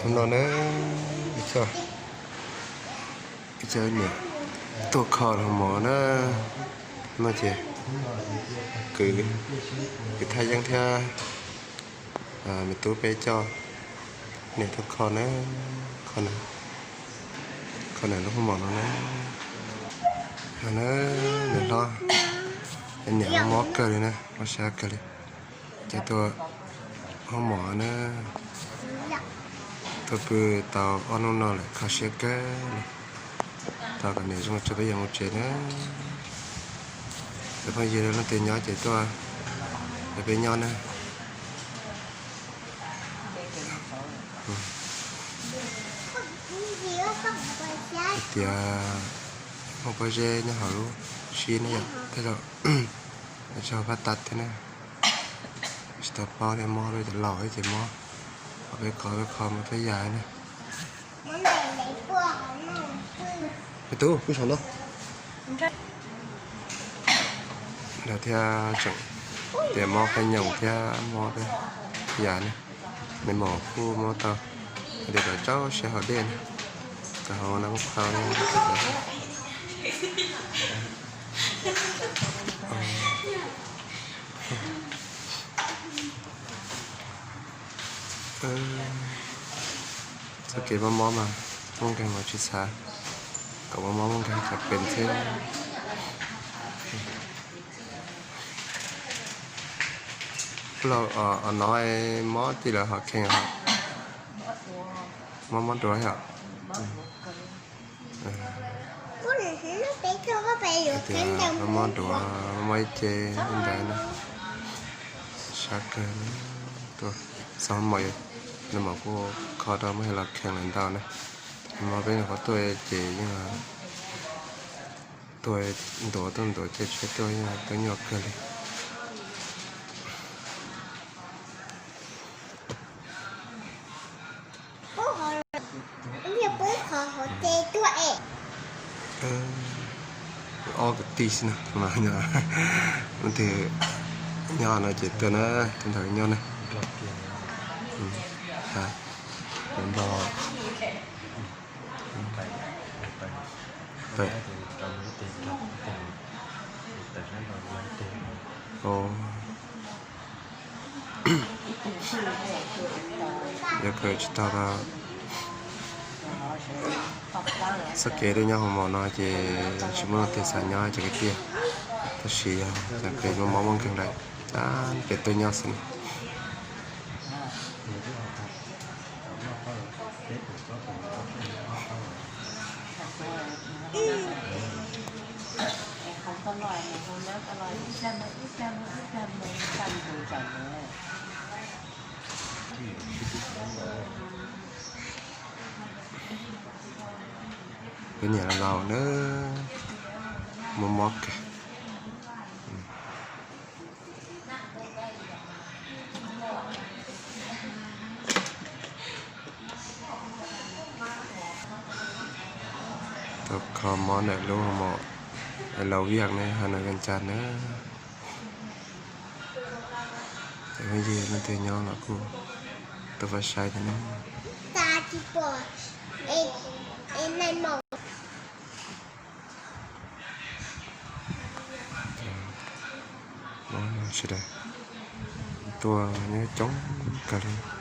No na, ib co niam tuaj kho hoo mom na, no ces kwv, kwv Thaj Yeeb thiab me tub peb coj niam tuaj kho na, kho na, kho na lub hoo mom no na, no na, niam hlob, niam mob kawg li na, mob sab kawg li. Ces tuaj hoo mom na, tuaj pw tau ob hnub no lawm kho siab kawg li, thov kom niam zoo tso peb yawg mus tsev na. Cov phooj ywg leej twg nyob ces tuaj nrog peb nyob na. Hais tias muaj pob zeb nyob hauv lub sib ne yom, tej zaum tsis tau pab tag thiab na. Tsis tau paub thiab, mob peb cov laus ces mob, peb kho peb kho mus peb yam na. Me tub pw saum no. Thiab tseem tias mob qee nyoos thiab mob peb yam na. Nais maum kuj mob tau, hais tias kom tsaub siab haus dej na, kom haus na muab qhau. Txoj kev mob mob mas muaj nkeeg mas tsis xav, kom mob mob muaj nkeeg tsam pem xwb. Ua no mob tij lawv ho kheej, mob mob duav yom. Tias mob mob duav, mob ib ce ntawd na, sab kawg. Tuaj xov mos, nais maum kuj kho rau muab los kheej lawm ntau na. Nais maum peb nyuam qhuav tuaj ces yeej tuaj ntuav tuaj ntuav ces tsis tuaj, yeej tuaj nyuaj kawg li. Ob kwv tij xwb na, leej twg nyob no ces tuaj na, tus ntawd nyob na. Yuav kawm tsis tau. Txoj kev tuaj nyob hoo mom no ces tsis muaj leej twg xav nyob cov kwv tij, tab sis yog cov kev mob mob muaj nkeeg lawm, peb tuaj nyob xwb na. Peb niam laus na, mob mob kawg. Tau kho mob ntawm lub hoo mom Laus Viaj ne, Hà Nội Vientiane na. Cov phooj ywg leej twg nyob los kuj tuaj pab saib thiab na. Sawv daws tuaj nyob coob kawg li.